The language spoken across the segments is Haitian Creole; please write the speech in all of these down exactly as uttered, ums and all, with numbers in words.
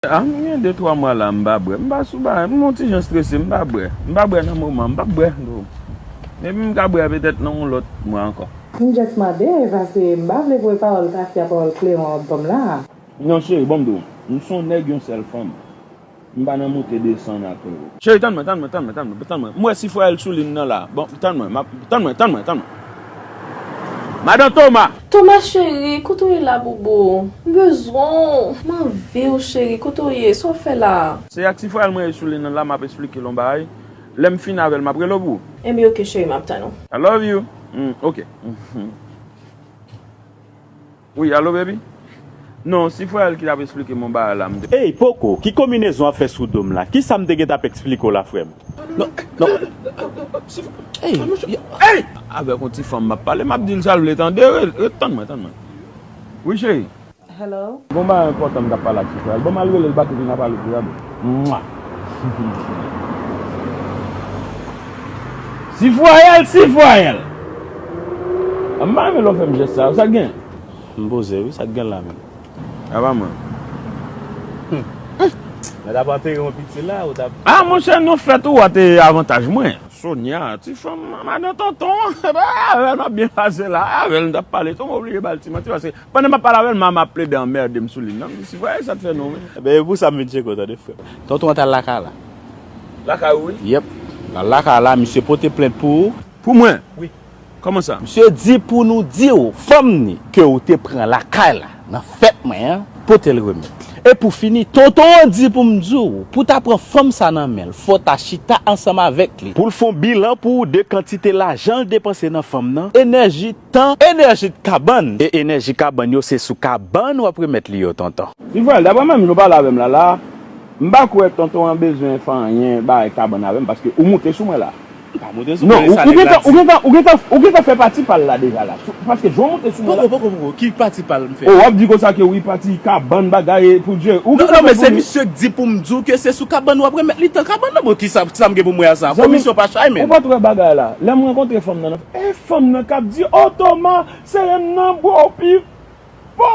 Ah, m gen de twa mwa la, m pa bwè. M pa sou bagay, m yon ti jan strese, m pa bwè. M pa bwè nan moman, m p ap bwè tou. Epi m ka bwè petèt nan yon lòt mwa ankò. M just mande, paske m pa vle voye pawòl tafya, pawòl kleyon ap ban m la. Non, cheri, bon, m di w, m se yon nèg, yon sèl fanm. M pa nan monte desann ak ou. Cheri, tann mwen, tann mwen, tann mwen, tann mwen, tann mwen. M wè si frè l sou liy nan la. Bon, tann mwen, m ap, tann mwen, tann mwen, tann mwen. Madan Toma! Toma cheri, kote w ye la, boubo? M bezwen w. M anvi w, cheri, kote w ye? Sa w fè la? Se ak ti frè l mwen ye sou liy nan la, m ap esplike l yon bagay. Lè m fin avè l, m ap rele w pou ou. Ebyen, oke, cheri, m ap tann ou. I love you. Mm, oke. Wi, alo, baby? Non, si frè l ki t ap esplike m yon bagay la, m te. Ey, Poko, ki konbinezon w ap fè sou do m la? Kisa m te gentan ap eksplike w la, frè m? Non, non. Ey, ey! Avèk yon ti fanm m ap pale, m ap di l sa l vle tande. Re-, re-, tann mwen, tann mwen. Wi, cheri. Hello? Gon bagay enpòtan m t ap pale ak ti frè l. Ban m al rele l bak epi n a pale tou, tande. Mwa! Si frè l, si frè l! M pa renmen lè w fè m jès sa yo, sa k gen? M poze wi, sa k gen la menm? Apa mwen. Mwen t ap antere yon piti la, ou t ap. Ah, monchè, non, fèt ou a te avantaj mwen. Sonia, ti fanm, madan tonton an, avè l m ap byen pase la, avè l m t ap pale tou, m oblije ba l ti manti, paske pandan m ap pale avè l, mama ap plede anmède m sou liy nan, m di, si frè l, sa t fè non, men. Ebyen, e pou sa m vin tcheke w, tande, frè m. Tonton an t al lakay la. Lakay ou, wi? Yèp. L al lakay la, misye pote plent pou ou. Pou mwen? Wi. Kòman sa? Misye di pou nou di w, fanm ni ke w te pran lakay la, nan fèt mwen an, pote l remèt li. E pou fini, tonton an di pou m di w, pou w ta pran fanm sa nan men l, fò w ta chita ansanm avèk li, pou l fè yon bilan pou w de kantite lajan l depanse nan fanm nan, enèji tan, enèji kabann. E enèji kabann yo, se sou kabann w ap remèt li yo, tonton. Ti frè l, daprè mwen menm jan w pale avè m la, la, m pa kwè tonton an bezwen fè anyen bagay kabann avè m, paske ou moute sou mwen la. M pa moute sou mwen, e sa nèg la di. Non, ou, ou gentan, ou gentan, ou gentan, ou gentan fè pati pa l la deja la. Sou, paske jan w moute sou mwen la. Poko, poko, poko. Ki pati pa l m fè? O, w ap di konsa ke wi, pati kabann, bagay, pou Dye. Ou gentan fè pou li. Non, non, men se misye k di pou m di w ke se sou kabann w ap remèt li tan kabann nan. Bon, kisa, sa m gen pou m wè a sa? Zanmi, komisyon pa chay, men. Ou pa t wè bagay la. Lè m rankontre fanm nan, nan, e fanm nan k ap di, o, Toma, sere m nan, bro, pi fò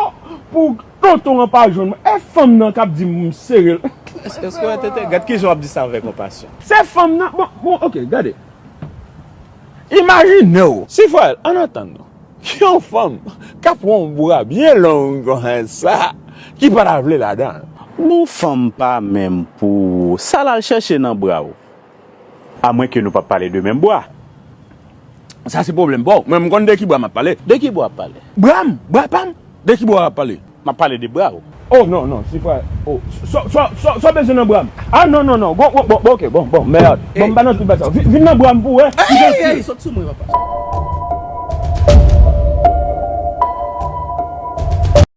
pou tonton an pa jwenn mwen. E fanm nan k ap di m sere l. Èske, èske w entète-, gad kijan w ap di sa avèk yon pasyon. Se fanm nan, bon, bon, oke, gade. Imajine w, si frè l, ann antann nou, yon fanm k ap pran yon bra byen long konsa, ki pa ta vle ladan l. Bon, fanm pa menm pou ou. Sa l al chèche nan bra w? Amwenke nou p ap pale de menm bwa. Sa se pwoblèm pa w. Mwen, m konn de ki bwa m ap pale. De ki bwa w ap pale? Bra m, bra pa m. De ki bwa w ap pale? M ap pale de bra w. Oh, non, non, si frè. Oh, sa, sa, sa, sa w bezwen nan bra m? Ah, non, non, non. Bon, bon, bon, bon, ok, bon, bon, mèd. Bon, m pa nan tout bagay sa. Vin, vin nan bra m pou w wè. Ey, ey, ey, sot sou mwen, papa.